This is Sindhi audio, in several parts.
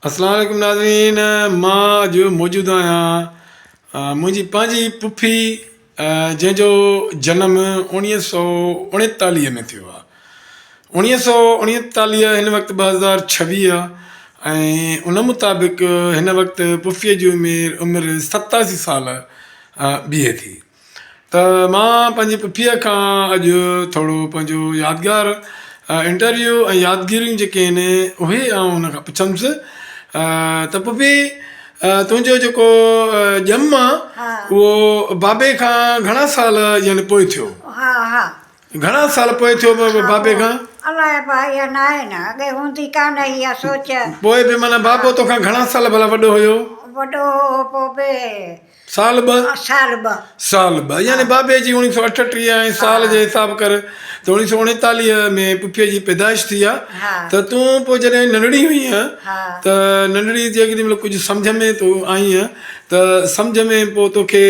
اسلام عليڪم ناظرين مان اڄ موجود آهيان منهنجي پنهنجي پڦي جنهن جو جنم اوڻيهه سو اوڻيتاليهه ۾ ٿيو آهي اوڻيهه سو اوڻيتاليهه هن وقت 2026 آهي ۽ ان مطابق هن وقت پڦيء جي عمر عمر 87 سال بيهي ٿي ته مان پنهنجي پڦيء کان اڄ ٿورو پنهنجو يادگار انٽرويو ۽ يادگيريون جيڪي آهن اهي آئون هن کان پڇندس ته پڦي تنهنجو جيڪو ڄم آ اهو بابي کان گهڻا سال يعني پوء ٿيو؟ ها ها. گهڻا سال پوء ٿيو بابي کان؟ الائي ابا اها ناهي نه اڳي هوندي ڪانه هئي اها سوچ. پوء به معنيٰ بابو توکان گهڻا سال ڀلا وڏو هيو؟ وڏو هو پوء به. سال ٻه؟ سال ٻه. سال ٻه يعني بابي جي اوڻيهه سو اٺٽيهه ۽ سال جي حساب ڪر ته اوڻيهه سو اوڻيتاليهه ۾ پڦيء جي پيدائش ٿي آ ته تون پوء جڏهن ننڍڙي هئينء ته ننڍڙي جيڪڏهن مطلب ڪجهه سمجهه ۾ تون آئينء ته سمجهه ۾ پوء توکي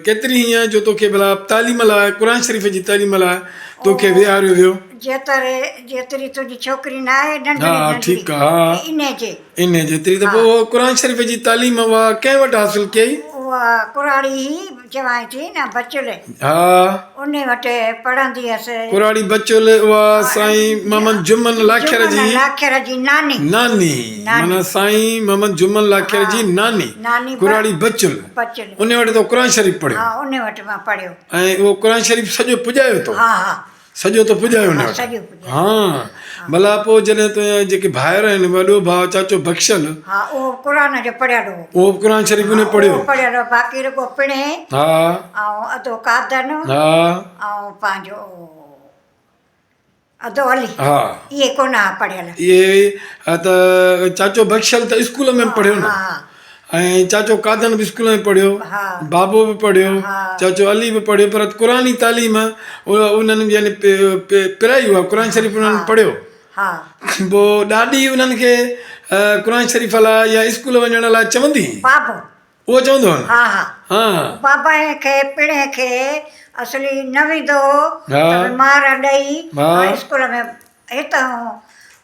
ڪيتري هئينء جو توکي ڀلا تعليم لاء قرآن شريف جي تعليم لاء توکي ويهاريو ويو؟ جيتري جيتري تنهنجي ڇوڪري ناهي ننڍڙي ننڍڙي انهي جي. انهيء جيتري ته پوء اها قرآن شريف جي تعليم اها ڪنهن وٽ حاصل ڪيئي؟ اها ڪراڙي هئي، چوانء ٿي نه بچل. ها. انهيء وٽ پڙهندي هيس. ڪراڙي بچل اها سائين محمد جمن لاکير جي. جمن لاکير جي ناني. ناني. معنيٰ سائين محمد جمن لاکير جي ناني. ناني. ڪراڙي بچل. بچل. انهيء وٽ تو قرآن شريف پڙهيو. ها، انهيء وٽ مان پڙهيو. ۽ اهو قرآن شريف سڄو پڄايو تو؟ ها ها. سڄو ته پڄايو هن وٽ. ها ڀلا پوء جڏهن تنهنجا جيڪي ڀائر آهن وڏو ڀاء چاچو بخشل. ها اهو به قرآن جو پڙهيل هو. اهو به قرآن شريف انهي پڙهيو. اهو پڙهيل هو باقي رڳو پڻهين. ها. ۽ ادو قادن. ها. ۽ پنهنجو ادو علي. ها. اهي ڪونه ها پڙهيل. اهي ته چاچو بخشل ته اسڪول ۾ به پڙهيو نه. ها. ۽ چاچو قادن به اسڪول ۾ پڙهيو، بابو به پڙهيو، چاچو علي به پڙهيو پر قرآني تعليم انهن يعني پرائي اها قرآن شريف انهن پڙهيو. پوء ڏاڏي انهن کي قرآن شريف لاء يا اسڪول وڃڻ لاء چوندي هئي؟ بابو. اهو چوندو هو نه؟ ها ها. بابا کي پڻهين کي اصلي نه ويندو هو ته مار ڏئي اسڪول ۾ هتان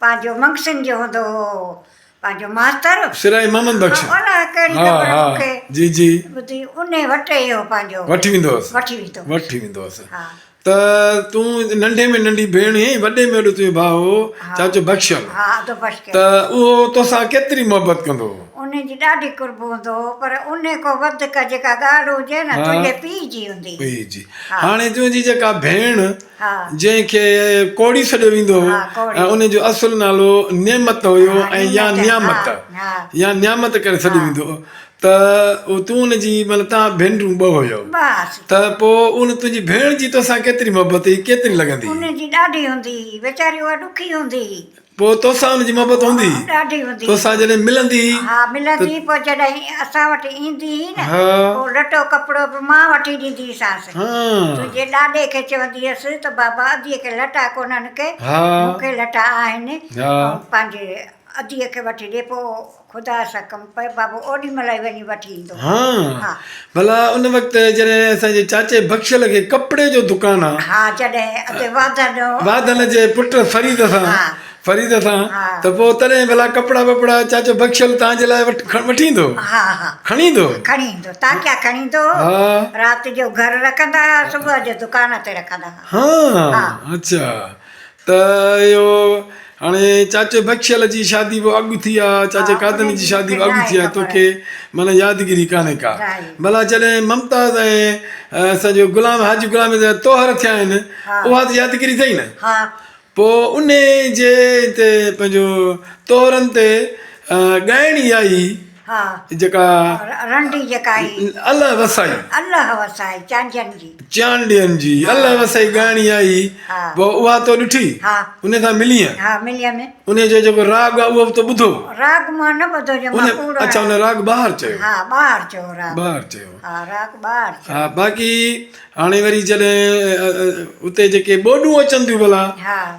پنهنجو منگسين جو هوندو هو. پنهنجو ماستر. سرائي محمد بخش. الاء ڪهڙي ها خبر ها مون کي. جي جي. ٻڌي انهي وٽ ئي هو پنهنجو. وٺي ويندو هوس. وٺي ويندو هوس. وٺي ويندو هوس. ها. ته تون ننڍي ۾ ننڍي ڀيڻ هئين وڏي ۾ وڏو تنهنجو ڀاء هو چاچو بخشل. ها ادو بخشل. ته اهو توسان ڪيتري محبت ڪندو هو؟ انهي جي ڏاڍي قرب هوندو هو پر انهي کان وڌڪ جيڪا ڳالهه هجي نه تنهنجي پيء جي هوندي. پيء جي. هاڻي تنهنجي جيڪا ڀيڻ جنهن کي ڪوڙي سڏيو ويندو هو ۽ ان جو اصل نالو نعمت هيو ۽ يا نيامت يا نيامت ڪري سڏيو ويندو هو ته تون ان جي معنيٰ توهان ڀينرون ٻه هيو ته پوء ان تنهنجي ڀيڻ جي توسان ڪيتري محبت هئي ڪيتري لڳندي هئي؟ ان جي ڏاڍي هوندي هئي ويچاري اها ڏکي هوندي هئي. پوء توسان ان جي محبت هوندي هئي؟ ڏاڍي هوندي هئي. توسان جڏهن ملندي هئي؟ ها ملندي هئي پوء جڏهن اسان وٽ ايندي هئي نه پوء لٽو ڪپڙو به مان وٺي ڏيندي هيسانس. تنهنجي ڏاڏي کي چوندي هيس ته بابا اديء کي لٽا ڪونهن ڪي مون کي لٽا آهن پنهنجي اديء کي وٺي ڏي پوء خدا سان ڪم پئي بابو اوڏي مهل ئي وڃي وٺي ايندو هو. ها ڀلا ان وقت جڏهن اسان جي چاچي بخشل کي ڪپڙي جو دڪان ها. ها جڏهن اتي واڌن. واڌن جي پٽ فريد سان فريد سان ته پوء تڏهن ڀلا ڪپڙا وپڙا چاچو بخشل توهان جي لاء وٺي ايندو هو؟ ها ها کڻي ايندو هو؟ کڻي ايندو تاڪيا کڻي ايندو هو رات جو گهر رکندا ها صبح جو دڪان تي رکندا ها. ها اڇا ته اهو هاڻي چاچي بخشل جي شادي به اڳ ٿي آ، چاچي قادن جي شادي به اڳ ٿي آ، توکي معنيٰ يادگيري ڪانهي ڪا. ڀلا جڏهن ممتاز ۽ اسان جو غلام حاجي غلام جا طوهر ٿيا آهن، اها ته يادگيري اٿئي نه؟ پوء انهي جي هتي پنهنجو طوهرن تي ڳائڻي آئي. ها. جيڪا. رنڊي جيڪا آئي. الله وسائي. الله وسائي چانڊين جي. چانڊين جي الله وسائي ڳائڻي آئي. ها. پوء اها تو ڏٺي؟ ها. انهي سان ملينء؟ ها مليم. انهي جو جيڪو راڳ آ اهو به تو ٻڌو؟ راڳ مان نه ٻڌو جو مان ڪوڙ. اڇا ان راڳ ٻاهر چيو. ها ٻاهر چيو راڳ. ٻاهر چيو. ها راڳ ٻاهر چيو. ها باقي هاڻي وري جڏهن اتي جيڪي ٻوڏون اچن ٿيون ڀلا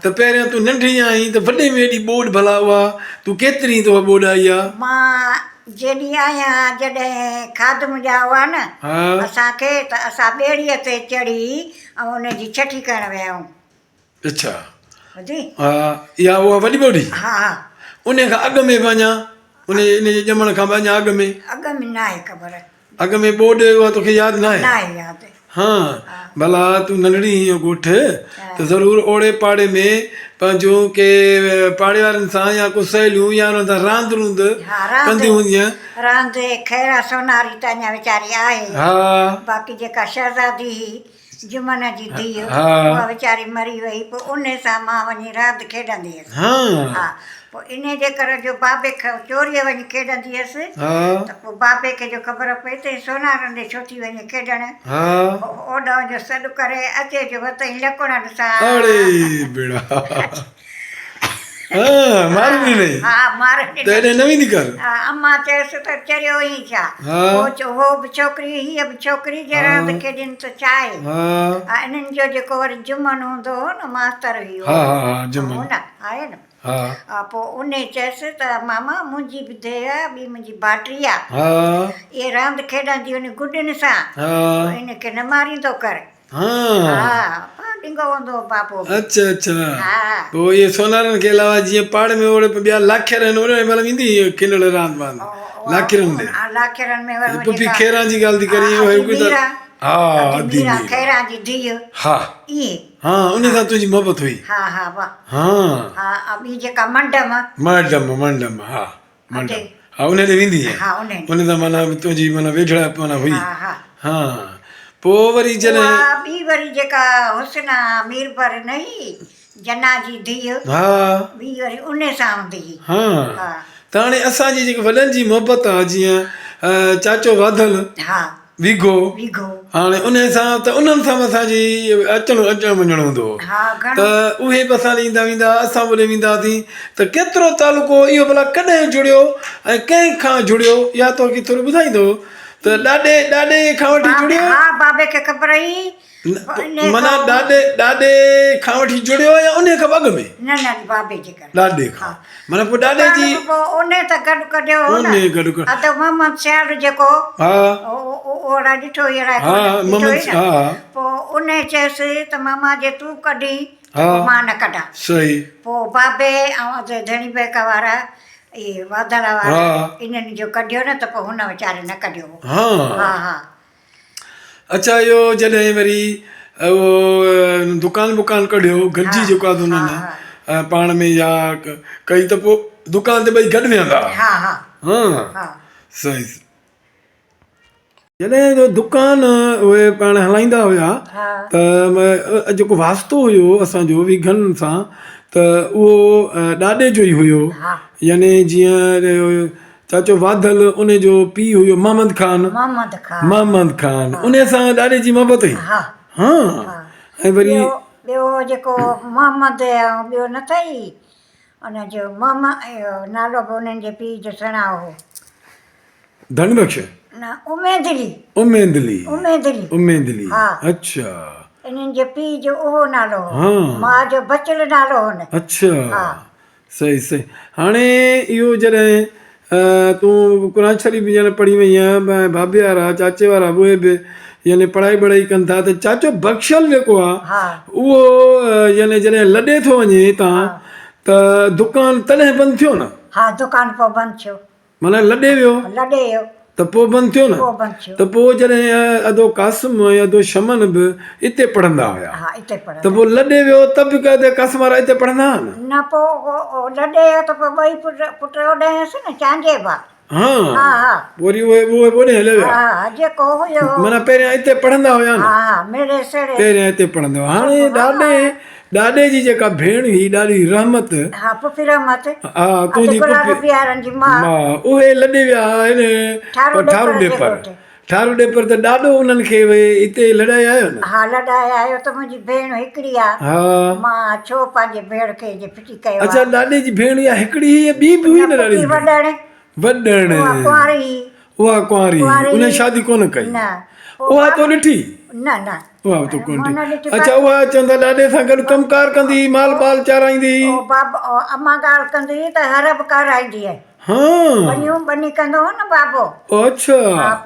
ته پهريان تون ننڍي آهين ته وڏي ۾ وڏي ٻوڏ ڀلا اها تون ڪيتري ته اها ٻوڏ آئي آ؟ مان جيڏي آهيان جڏهن خادم ڄائو آ نه اسان کي ته اسان ٻيڙيء تي چڙهي ۽ ان جي ڇٺي ڪرڻ ويا آهيون. اڇا ها اها اها وڏي ٻوڏ ها ها. انهي کان اڳ ۾ به اڃا انهي انهي جي ڄمڻ کان به اڃا اڳ ۾؟ اڳ ۾ ناهي خبر. اڳ ۾ ٻوڏ اها توکي ياد ناهي؟ ناهي ياد. ها ڀلا تون ننڍڙي هئين ڳوٺ ته ضرور اوڙي پاڙي ۾ پنهنجون ڪي پاڙي وارن سان يا ڪو سهيليون يا انهن سان راند روند ڪندي هوندينء. راند خيرا سوناري ته اڃا ويچاري آهي. باقي جيڪا شهزادي هئي جمن جي ڌيء اها ويچاري مري وئي پوء انهي سان مان وڃي راند کيڏندي هيس. ها پوء انهي جي ڪري جو بابي کان چوريء وڃي کيڏندي هيس ته پوء بابي کي جو خبر پئي ته هي سونارن ڏي ڇو ٿي وڃي کيڏڻ پوء اوڏانهن جو سڏ ڪري اچي جو وتئين لڪڻن سان. اڙي ڀيڻا ها مار ڏنئي. ها مار ڏنئي. ته ايڏانهن نه ويندي ڪر. ها امان چيس ته چريو هين ڇا. هو چيو هو به ڇوڪري هيء به ڇوڪري جي راند کيڏين ته ڇا آهي. ها انهن جو جيڪو وري جمن هوندو هو نه ماستر هيو هو نه آهي نه. ها پوء انهي چيس ته ماما منهنجي به ڌيء آ ٻي منهنجي ڀائٽي آ. اهي راند کيڏنديون آهن گڏين سان. پوء ان کي نه ماريندو ڪر. ها ڏنگو هوندو هو بابو به. اڇا اڇا پوء اهي سونارن کي علاوه جيئن پاڙي ۾ اوڙي ٻيا لاکير آهن اوڙي مهل ويندي هئي کيڏڻ راند باند لاکيرن ڏي. ها لاکيرن ۾ وري پڦي خيران جي ڳالهه ٿي ڪرين اهي ڪوئي ته ها ادي ميران خيران جي ڌيء ها اهي ها ان سان تنهنجي محبت هئي. ها ها واه ها ها ٻي جيڪا منڊم منڊم منڊم ها منڊم ها انهي ڏي ويندي هئين ها انهي ان سان معنيٰ تنهنجي معنيٰ ويجهڙائپ معنيٰ هئي ها ها ها پوء وري جڏهن اها ٻي وري جيڪا حسنا ميربر نه هئي جنا جي ڌيء ها ٻي وري انهي سان هوندي هئي ها ها ته هاڻي اسان جي جيڪي وڏن جي محبت آ جيئن چاچو واڌل ها ويگهو ويگهو هاڻي انهي سان ته انهن سان به اسان جي اچڻ اچڻ وڃڻ هوندو هو ها گهڻو ته اهي به اسان ڏي ايندا ويندا هئا اسان به اوڏي ويندا هئاسين ته ڪيترو تعلقو اهو ڀلا ڪڏهن جڙيو ۽ ڪنهن کان جڙيو اها توکي ٿورو ٻڌائيندو ته ڏاڏي ڏاڏي کان وٺي جڙيو ها بابي کي خبر هئي معنيٰ ڏاڏي ڏاڏي کان وٺي جڙيو يا انهي کان به اڳ ۾؟ نه نه بابي جي ڪري. ڏاڏي کان معنيٰ پوء ڏاڏي جي. پوء انهي ته گڏ ڪڍيو هو نه. انهي گڏ ڪڍيو. ادو محمد سيال جيڪو. ها. اوڙا ڏٺو هي اڙا ها محمد ها. پوء انهي چيس ته ماما جي تون ڪڍين ته پوء مان نه ڪڍان. صحيح. پوء بابي ۽ ادي ڌڻي بيڪ وارا اهي واڌڙا وارا انهن جو ڪڍيو نه ته پوء هن ويچاري نه ڪڍيو هو. ها. ها ها. اڇا اهو جڏهن وري اهو دڪان بڪان ڪڍيو گڏجي جيڪو آهي انهن پاڻ ۾ يا ڪئي ته پوء دڪان تي ٻئي گڏ ويهندا ها ها ها صحيح جڏهن جو دڪان اهي پاڻ هلائيندا هيا ته جيڪو واسطو هيو اسانجو ويگهن سان ته اهو ڏاڏي جو ئي هيو يعني جيئن چاچو واڌل ان جو پيء هيو محمد خان محمد خان محمد خان ان سان ڏاڏي جي محبت هئي ها ها ۽ وري ٻيو ٻيو جيڪو محمد ۽ ٻيو نه اٿئي ان جو محمد اهو نالو به انهن جي پيء جو سڻائو هو ڌڻي بخش نه اميد علي اميد علي اميد علي اميد علي ها اڇا انهن جي پيء جو اهو نالو هو ها ماء جو بچل نالو هن اڇا ها صحيح صحيح هاڻي اهو جڏهن تون قرآن شريف به يعني پڙهي وئي آهين ۽ ڀاڀي وارا چاچي وارا به اهي به يعني پڙهائي بڙهائي ڪن ٿا ته چاچو بخشل جيڪو آهي اهو يعني جڏهن لڏي ٿو وڃي هتان ته دڪان تڏهن بند ٿيو نه؟ ها دڪان پوء بند ٿيو. معنيٰ لڏي ويو. لڏي ويو. ته پوء بند ٿيو نه. پوء بند ٿيو. ته پوء جڏهن ادو قاسم ۽ ادو شمن به اتي پڙهندا هيا. ها اتي پڙهندا. ته پوء لڏي ويو ته به ادي قاسم وارا اتي پڙهندا هئا نه. نه پوء لڏي ويو ته پوء ٻئي پٽ پٽ اوڏانهن هيس نه چانجي با. ها. ها ها. پوء وري اهي اهي به اوڏانهن هليا ويا. ها ها جيڪو هيو. معنيٰ پهريان اتي پڙهندا هيا نه. ها ها مڙي سڙي. پهريان اتي پڙهندا هئا. هاڻي ڏاڏي ڏاڏي جي جيڪا ڀيڻ هئي ڏاڏي رحمت. ها پڦي رحمت. ها تنهنجي پڦي. پيارن جي ماء. ماء اهي لڏي ويا آهن ٺارو ڏيپر. ٺارو ڏيپر ته ڏاڏو انهن کي اتي لڏائي آيو نه. ها لڏائي آيو ته منهنجي ڀيڻ هڪڙي آ. ها. مان ڇو پنهنجي ڀيڻ کي جي ڦٽي ڪيو آ. اڇا ڏاڏي جي ڀيڻ اها هڪڙي هئي يا ٻي به هئي نه ڏاڏي جي ڀيڻ. وڏڻ. وڏڻ. اها ڪنواري هئي. اها ڪنواري هئي ان شادي ڪونه ڪئي. نه. اها تو ڏٺي؟ نه نه. اها به تو ڪونه ڏٺي. اڇا اها چوندا ڏاڏي سان گڏ ڪم ڪار ڪندي هئي مال ٻال چارائيندي هئي. او بابا امان ڳالهه ڪندي هئي ته هر به ڪارائيندي هئي. ها. ٻنيون ٻني ڪندو هو نه بابو. اڇا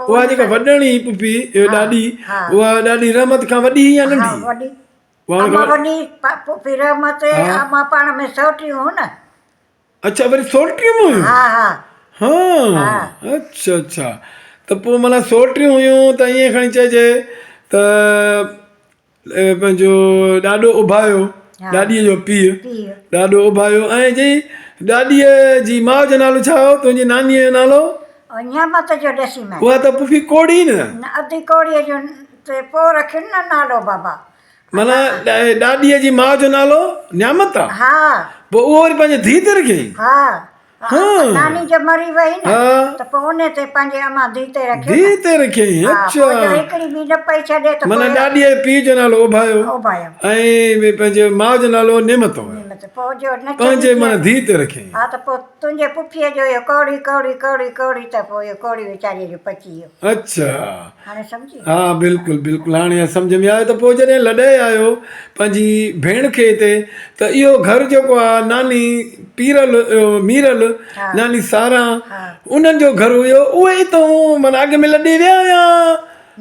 اها جيڪا وڏڻ هئي پڦي ڏاڏي اها ڏاڏي رحمت کان وڏي هئي يا ننڍي؟ ها وڏي. امان وڏي پڦي رحمت امان پاڻ ۾ سئوٽيون هيون نه. اڇا وري سوٽيون به هيون؟ ها ها. ها اڇا اڇا ته پوء معنيٰ سوٽيون هيون ته ائين کڻي چئجي ته پنهنجو ڏاڏو اڀايو ڏاڏيء جو پيء ڏاڏو اڀايو ۽ جي ڏاڏيء جي ماء جو نالو ڇا هو تنهنجي نانيء جو نالو؟ نعمت جو ڏسي مين. اها ته پڦي ڪوڙي نه. نه ادي ڪوڙيء جو تي پوء رکين نه نالو بابا. معنيٰ ڏاڏيء جي ماء جو نالو نعمت آ؟ ها. پوء اهو وري پنهنجي ڌيء تي رکيائين؟ ها. ناني جو مري وئي نه ته پوء ان تي پنهنجي امان ڌيء تي رکيو نه. ڌيء تي رکيائين اڇا. پوء جو هڪڙي ٻي نه پئي ڇڏي ته معنيٰ ڏاڏيء جي پيء جو نالو اوڀايو اوڀايو ۽ پنهنجي ماء جو نالو نعمت هيو. نعمت پوء جو نه ڇڏي پنهنجي معنيٰ ڌيء تي رکيائين. ها ته پوء تنهنجي پڦيء جو اهو ڪوڙي ڪوڙي ڪوڙي ڪوڙي ته پوء اهو ڪوڙي ويچاريء جو پچي ويو. اڇا. هاڻي سمجهي؟ ها بلڪل بلڪل هاڻي سمجهه ۾ آيو ته پوء جڏهن لڏي آيو پنهنجي ڀيڻ کي هتي ته اهو گهر جيڪو آ ناني پيرل ميرل ناني ساران انهن جو گهر هيو اهي اتئون معنيٰ اڳ ۾ لڏي ويا يا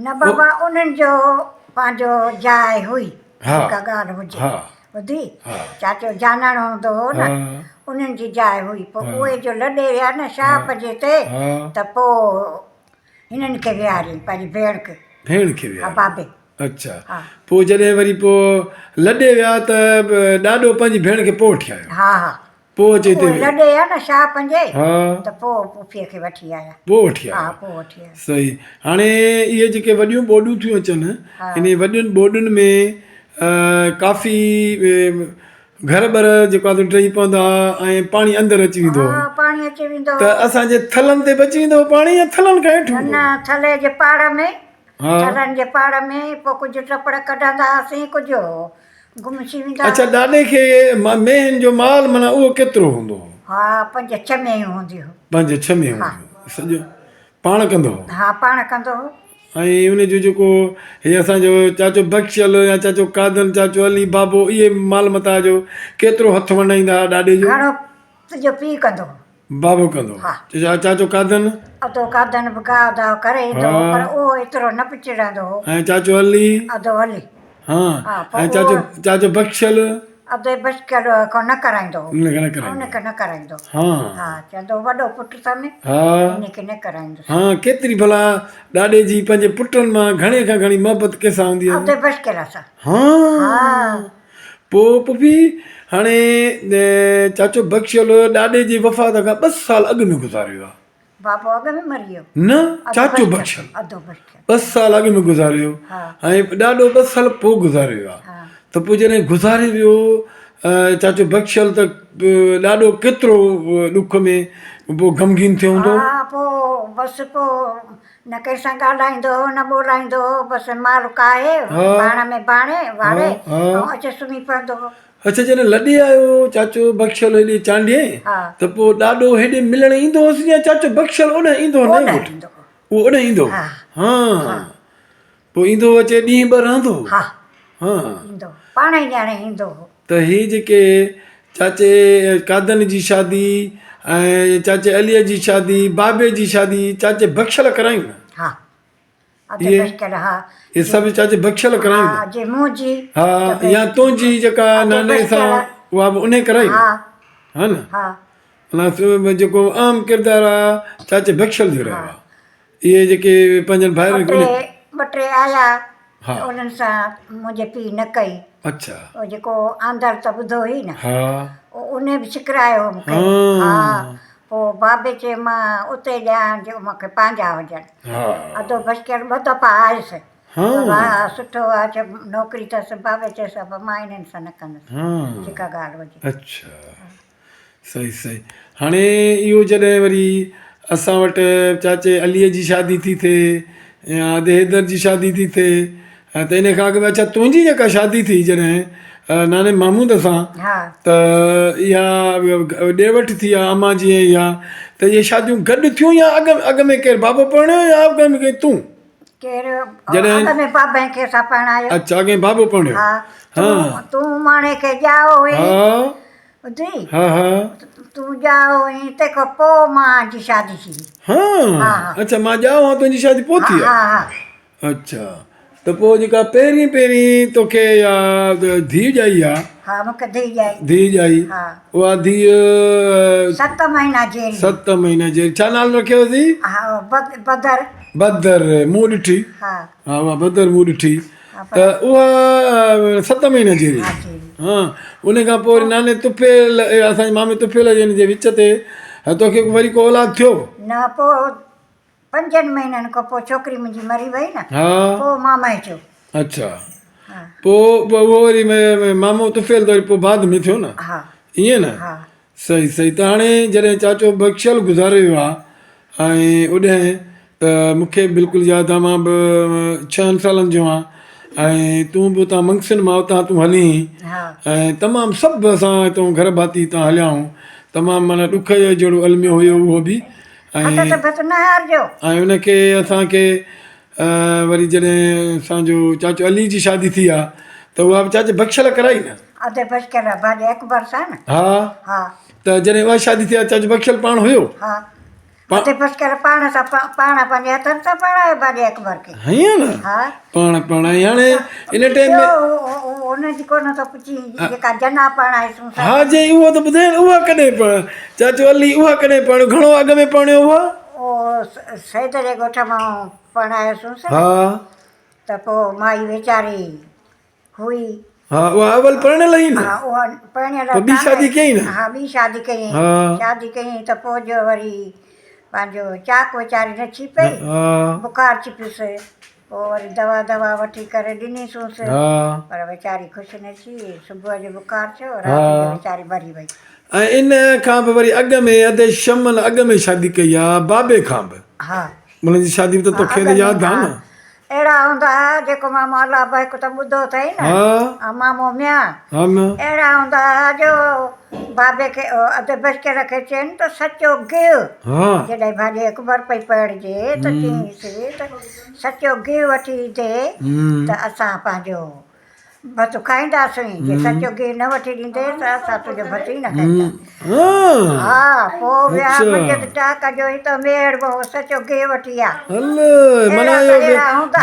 نه بابا انهن جو پنهنجو جاء هئي جيڪا ڳالهه هجي ٻڌي چاچو جانڻ هوندو هو نه انهن جي جاء هئي پوء اهي جو لڏي ويا نه شاهه جي تي ته پوء هنن کي ويهاريائين پنهنجي ڀيڻ کي. ڀيڻ کي ويهاريائين. ها بابي. اڇا پوء جڏهن وري پوء لڏي ويا ته ڏاڏو پنهنجي ڀيڻ کي پوء وٺي آيو. ها ها. پوء اچي هتي. اهي لڏي ويا نه شاهه پنجي ها. ته پوء پڦيء کي وٺي آيا. پوء وٺي آيا. ها پوء وٺي آيا. صحيح هاڻي اهي جيڪي وڏيون ٻوڏون ٿيون اچن انهي وڏين ٻوڏن ۾ ڪافي گهر ٻر جيڪو آ سو ڊهي پوندا ها ۽ پاڻي اندر اچي ويندو هو. ها پاڻي اچي ويندو هو. ته اسان جي ٿلهن تي به اچي ويندو هو پاڻي يا ٿلهن کان هيٺ هوندو هو؟ نه ٿلهي جي پاڙ ۾، ٿلهن جي پاڙ ۾ پوء ڪجهه ٽپڙ ڪڍندا هئاسين ڪجهه گم ٿي ويندا. اڇا ڏاڏي کي مينهن جو مال معنيٰ اهو ڪيترو هوندو هو؟ ها پنج ڇهه مينهيون هونديون هيون. پنج ڇهه مينهيون هونديون هيون سڄو پاڻ ڪندو هو؟ ها پاڻ ڪندو هو. ۽ ان جو جيڪو هي اسان جو چاچو بخشل يا چاچو قادن، چاچو علي بابو اهي مال متاع جو ڪيترو هٿ ونڊائيندا ها ڏاڏي جو؟ گهڻو تنهنجو پيء ڪندو هو. بابو ڪندو هو. ها. چاچو قادن؟ ادو قادن به گاهه داهه ڪري ايندو هو پر اهو ايترو نه پچڙندو هو. ۽ چاچو علي؟ ادو علي. ها ۽ چاچو چاچو بخشل؟ ادي بخشل کان نه ڪرائيندو هو. ان کي نه ڪرائيندو ان کي نه ڪرائيندو هو. ها چوندو هو وڏو پٽ اٿم ها ان کي نه ڪرائيندس. ها ڪيتري ڀلا ڏاڏي جي پنهنجي پٽن مان گهڻي کان گهڻي محبت ڪنهن سان هوندي هئس؟ ادي بخشل سان. ها پوء پڦي هاڻي چاچو بخشل ڏاڏي جي وفات کان ٻه سال اڳ ۾ گذاري ويو آهي. بابو اڳ ۾ مري ويو. نه چاچو بخشل ٻه سال اڳ ۾ گذاري ويو ۽ ڏاڏو ٻه سال پوء گذاري ويو آهي ته پوء جڏهن گذاري ويو چاچو بخشل ته ڏاڏو ڪيترو ڏک ۾ پوء غمگين ٿيو هوندو. ها پوء بس پوء نه ڪنهن سان ڳالهائيندو هو نه ٻولائيندو هو بس مال ڪاهي ڀاڻ ۾ باڻي واڙي ۽ اچي سمهي پوندو هو. اڇا جڏهن لڏي آيو چاچو بخشل هيڏي چانڊيي ته پوء ڏاڏو هيڏي ملڻ ايندو هوس يا چاچو بخشل اوڏانهن ايندو هو نئين ڳوٺ؟ اهو اوڏانهن ايندو هو. ها پوء ايندو هو اچي ڏينهن ٻه رهندو هو. ها ايندو هو پاڻ ئي ڄاڻي ايندو هو. ته هي جيڪي چاچي قادن جي شادي ۽ چاچي عليء جي شادي بابي جي شادي چاچي بخشل ڪرايون نه؟ ها اهي سڀ چاچي بخشل ڪرايون ها يا تنهنجي جيڪا ناني سان اها به انهي ڪرائي ها نه معنيٰ جيڪو اهم ڪردار آ چاچي بخشل جو رهيو آ اهي جيڪي پنهنجن ڀائرن کي ٻه ٽي آيا انهن سان منهنجي پيء نه ڪئي اڇا جيڪو آندر ته ٻڌو هئي نه انهي به ڇڪرايو هو مونکي ها پوء بابي چيو مان اتي ڏيان جو مون کي پنهنجا هجن. ادو بشڪر ٻه دفعا آيس ته واهه سٺو آ چي نوڪري اٿس. بابي چيس ابا مان انهن سان نه ڪندس جيڪا ڳالهه هجي. اڇا صحيح صحيح هاڻي اهو جڏهن وري اسان وٽ چاچي علي جي شادي ٿي ٿئي يا ادي حيدر جي شادي ٿي ٿئي ته ان کان اڳ ۾ اڇا تنهنجي جيڪا شادي ٿي جڏهن ناني محمود سان ته اها ڏي وٺ ٿي آ امان جي ۽ اها ته اهي شاديون گڏ ٿيون يا اڳ اڳ ۾ ڪير بابو پرڻيو يا اڳ ۾ ڪير تون؟ ڪير اڳ ۾ بابي کي اسان پرڻايو. اڇا اڳ ۾ بابو پرڻيو. ها تون ماڻي کي ڄائو هئين. ٻڌئي؟ ها ها. تون ڄائو هئين تنهن کان پوء مان جي شادي ٿي. ها اڇا مان ڄائو هان تنهنجي شادي پوء ٿي آ. ها ها. اڇا ته پوء جيڪا پهرين پهرين توکي اها ڌيء ڄائي آ. ها مون کي ڌيء ڄائي. ڌيء ڄائي. ها. اها ڌيء. ست مهينا جيئري. ست مهينا جيئري. ڇا نالو رکيو هوسين؟ ها بدر. بدر مون ڏٺي. ها. ها اها بدر مون ڏٺي. ته اها ست مهينا جيئري. ها جيئري. ها ان کان پوء وري ناني طفيل اسان جي مامي طفيل جي وچ تي توکي وري ڪو اولاد ٿيو؟ نه پوء پنجن مهينن کان پوء ڇوڪري منهنجي مري وئي نه ها پوء مامائي ٿيو. اڇا پوء اهو وري مامو طفيل ته وري پوء بعد ۾ ٿيو نه ها ائين نه ها صحيح صحيح ته هاڻي جڏهن چاچو بخشل گذاري ويو آ ۽ اڏهن ته مون کي بلڪل ياد آ مان به ڇهن سالن جو آن ۽ تون به اتان منگسن مان اتان تون هلي هئين ها ۽ تمام سڀ اسان هتان گهر ڀاتي هتان هليا آهيون تمام معنيٰ ڏک جو جهڙو الميو هيو اهو به هٿ ته ڀت نه هارجو. ۽ ان کي اسان کي وري جڏهن اسان جو چاچو علي جي شادي ٿي آ ته اها به چاچي بخشل ڪرائي نه. ادي بخشل ڀاڄي اڪبر سان نه. ها. ها. ته جڏهن اها شادي ٿي آ چاچو بخشل پاڻ هيو. ها. ادي بخشل پاڻ سان پاڻ پنهنجي هٿن سان پرڻايو ڀاڄي اڪبر کي. هيئن نه. ها. پاڻ پرڻائي هاڻي ان ٽائيم ۾. ٻيو ان جي ڪونه ٿو پڇين جيڪا جنا پرڻائيسون سا. ها جي اهو ته ٻڌايان نه اها ڪڏهن پرڻ چاچو علي اها ڪڏهن پرڻيو گهڻو اڳ ۾ پرڻيو اها؟ اهو سيد جي ڳوٺ مان پرڻايوسونس ها. ته پوء مائي ويچاري هئي. ها اها اول پرڻيل هئي نه؟ ها اها پرڻيل پوء ٻي شادي ڪيائين نه؟ ها ٻي شادي ڪيائين. ها. شادي ڪيائين ته پوء جو وري پنهنجو چاڪ ويچاري نه ڇي پئي. ها. بخار ڇي پيس. پوء وري دوا دوا وٺي ڪري ڏنيسونس. ها. پر ويچاري خوش نه ٿي. صبح جو بخار ٿيو، رات جو ويچاري مري وئي. ۽ ان کان به وري اڳ ۾ ادي شمن اڳ ۾ شادي ڪئي آ بابي کان به. ها. ان جي شادي به ته توکي ته ياد آ نه. اهڙا هوندا ها جيڪو مامو الله به هڪ ته ٻڌو اٿئي نه. ها. مامو ميان. ها ميان. اهڙا هوندا ها جو بابي کي ادي بشڪر کي چين ته سچو گيهه. ها. جڏهن ڀاڄي اڪبر پئي پڙهجي ته چيائينس ته سچو گيهه وٺي ايندي ته اسان پنهنجو ڀت کائينداسين، جي سچو گيهه نه وٺي ڏيندي ته اسان تنهنجو ڀت ئي نه کائينداسين. ها، پوء ويا منجهند ٽاڪ جو هتان ميهڙ مان اهو سچو گيهه وٺي آ. هل معنيٰ اهو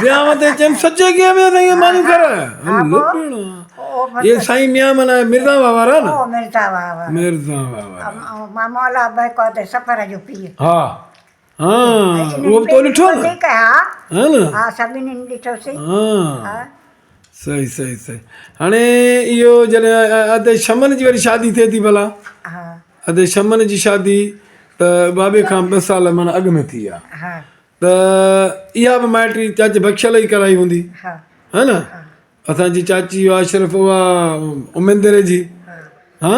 ويانء تي چيم سچي گيهه ۾ اسان کي مانيون کاراء. هل پڻ. اهي سائين ميان معنيٰ مرزا واهه وارا نه؟ او مرزا واهه وارا. مرزا واهه وارا. مامو الله بهڪو ته سفر جو پيء. ها. ها اهو به تو ڏٺو نه ها نه ها سڀني ڏٺوسين ها صحيح صحيح صحيح هاڻي اهو جڏهن ادي شمن جي وري شادي ٿئي ٿي ڀلا ها ادي شمن جي شادي ته بابي کان ٻه سال معنيٰ اڳ ۾ ٿي آ ها ته اها به مائٽي چاچي بخشل ئي ڪرائي هوندي ها ها نه اسان جي چاچي اها اشرف اها اميندري جي ها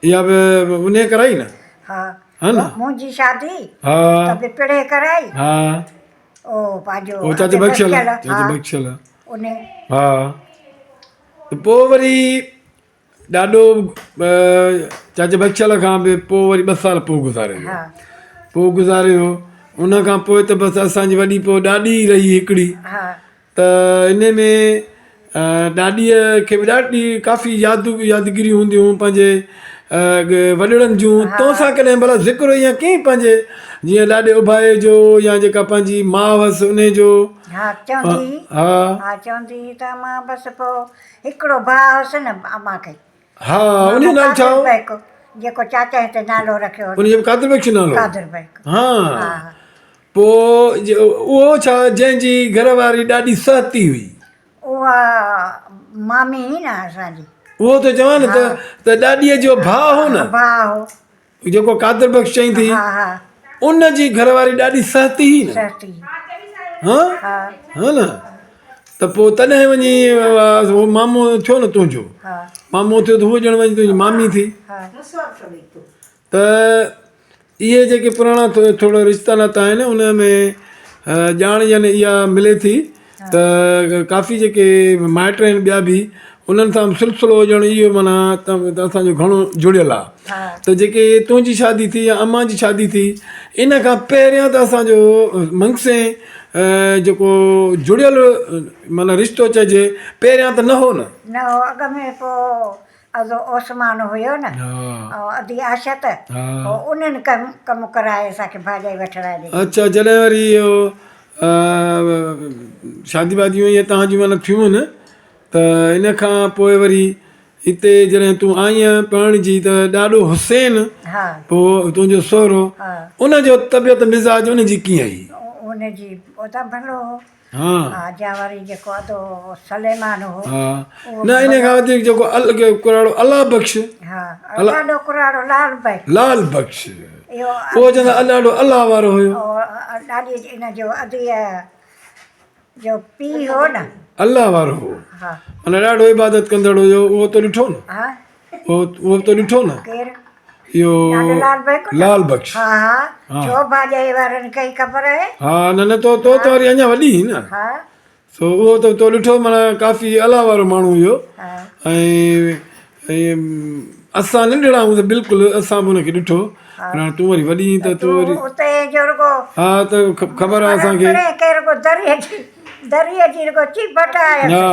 اها به انهي ڪرائي نه ها ها نه منهنجي شادي ها ته به پڙهي ڪرائي ها او پنهنجو او چاچي بخشل چاچي بخشل انهي ها ته پوء وري ڏاڏو چاچي بخشل کان به پوء وري ٻه سال پوء گذاري ويو پوء گذاري ويو ان کان پوء ته بس اسان جي وڏي پوء ڏاڏي رهي هڪڙي ها ته انهي ۾ ڏاڏيء کي به ڏاڍي ڪافي يادون يادگيريون هونديون هيون پنهنجي وڏڙن جون تو سان ڪڏهن ڀلا ذڪر يا ڪئين پنهنجي جيئن ڏاڏي اڀائي جو يا جيڪا پنهنجي ماء هئس انهي جو ها چوندي هئي ها ها چوندي هئي ته امان بس پوء هڪڙو ڀاء هوس نه امان کي ها انهي جو نالو ڇا هو جيڪو چاچا هتي نالو رکيو هو انهي جو قادر بخش نالو قادر بخش ها ها پوء اهو ڇا جنهن جي گهر واري ڏاڍي سهتي هئي. اها مامي هئي نه اسان جي. اهو ٿو چوان نه ته ته ڏاڏيء جو ڀاء هو نه. ڀاء هو. جيڪو قادر بخش چئين ٿي. ها ها. ان جي گهر واري ڏاڍي سهتي هئي نه. سهتي. ها ها. ها نه ته پوء تڏهن وڃي هو مامو ٿيو نه تنهنجو. ها. مامو ٿيو ته هوء ڄڻ وڃي تنهنجي مامي ٿي. ها. ته اهي جيڪي پراڻا ٿورا رشتا ناتا آهن ان ۾ ڄاڻ يعني اها ملي ٿي ته ڪافي جيڪي مائٽ آهن ٻيا به انهن سان به سلسلو ڄڻ اهو معنيٰ اسانجو گهڻو جڙيل آهي ته جيڪي تنهنجي شادي ٿي يا امان جي شادي ٿي ان کان پهريان ته اسانجو منگسين جيڪو جڙيل معنيٰ رشتو چئجي پهريان ته نه هو نه. نه هو اڳ ۾ پوء ادو عثمان هيو نه ۽ ادي عاشت پوء انهن ڪم ڪم ڪرائي اسان کي ڀاڄائي وٺرائي ڏني. اڇا جڏهن وري اهو شادي واديون اهي توهان جون معنيٰ ٿيون آهن ته ان کان پوء وري هتي جڏهن تون آئينء پرڻجي ته ڏاڏو حسين پوء تنهنجو سهرو ان جو طبيعت مزاج ان جي ڪيئن هئي؟ ان جي ته ڀلو هو. ها جا وري جيڪو ادو سليمان هو. ها نه ان کان وڌيڪ جيڪو ڪراڙو الله بخش. ها ڏاڏو ڪراڙو لال بخش. لال بخش اهو چوندا ڏاڏو الله وارو هيو. ڏاڏي ان جو اديء جو پيء هو نه. الله وارو هو. ها. معنيٰ ڏاڍو عبادت ڪندڙ هيو اهو تو ڏٺو نه. ها. اهو تو ڏٺو نه. ڪير؟ اهو ڏاڏو لال بخش. لال بخش. ها ها ڇو ڀاڄائي وارن کي ئي خبر آهي. ها نه نه تو تو ته وري اڃا وڏي هئي نه. ها. سو اهو ته تو ڏٺو معنيٰ ڪافي الله وارو ماڻهو هيو ۽ اسان ننڍڙا هوندي بلڪل اسان به ان کي ڏٺو پر هاڻي تون وري وڏي آهين ته تون وري اتي جو رڳو ها ته خبر آهي اسان کي ڪي رڳو دريء جي دريء جي رڳو چيڀٽ آيس ها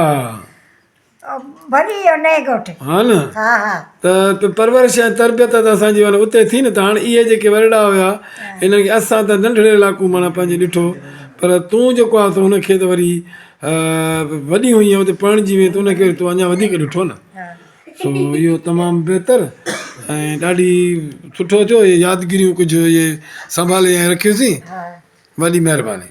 ڀڄي ويو نئين ڳوٺ. ها نه ها ها. ته پرورش ۽ تربيت ته اسان جي معنيٰ اتي ٿي نه ته هاڻي اهي جيڪي ورڙا هيا انهن کي اسان ته ننڍڙي لاڪون معنيٰ پنهنجي ڏٺو پر تون جيڪو آهي سو ان کي ته وري وڏي هئين اتي پرڻجي وئين ته ان کي وري تو اڃا وڌيڪ ڏٺو نه سو اهو تمام بهتر ۽ ڏاڍي سٺو ٿيو اهي يادگيريون ڪجهه اهي سنڀالي ۽ رکيوسين وڏي مهرباني.